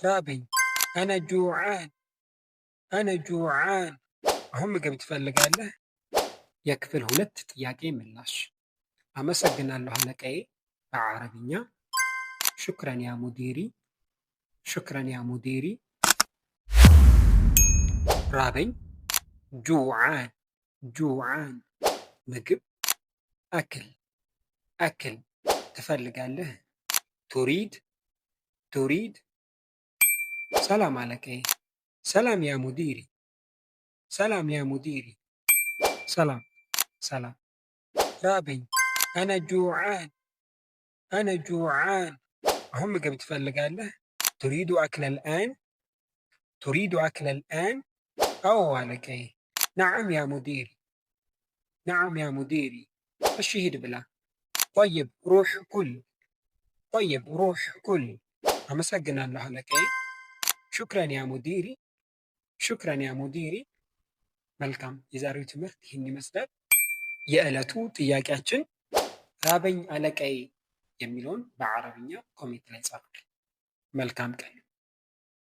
ራበኝ። أنا جوعان፣ أنا جوعان። አሁን ምግብ ትፈልጋለህ? የክፍል ሁለት ጥያቄ ምላሽ። አመሰግናለሁ አለቃዬ በአረብኛ شكرا يا مديري፣ شكرا يا مديري። ራበኝ جوعان፣ جوعان። ምግብ أكل፣ أكل። ትፈልጋለህ? تريد፣ تريد። ሰላም አለቃዬ። سلام يا مديري፣ سلام يا مديري። ሰላም፣ ሰላም። ራበኝ أنا جوعان፣ أنا جوعان። አሁን ምግብ ትፈልጋለህ? تريد أكل الآن፣ تريد أكل الآن። አዎ አለቃዬ። نعم يا مديري፣ نعم يا مديري። እሺ ሂድ ብላ። طيب روح كل፣ طيب روح كل። አመሰግናለሁ አለቃዬ። شكرا يا مديري፣ شكرا يا مديري። መልካም፣ የዛሬው ትምህርት ይህን ይመስላል። የዕለቱ ጥያቄያችን ራበኝ አለቃዬ የሚለውን በአረብኛ comment ላይ ጻፉልኝ። መልካም ቀን።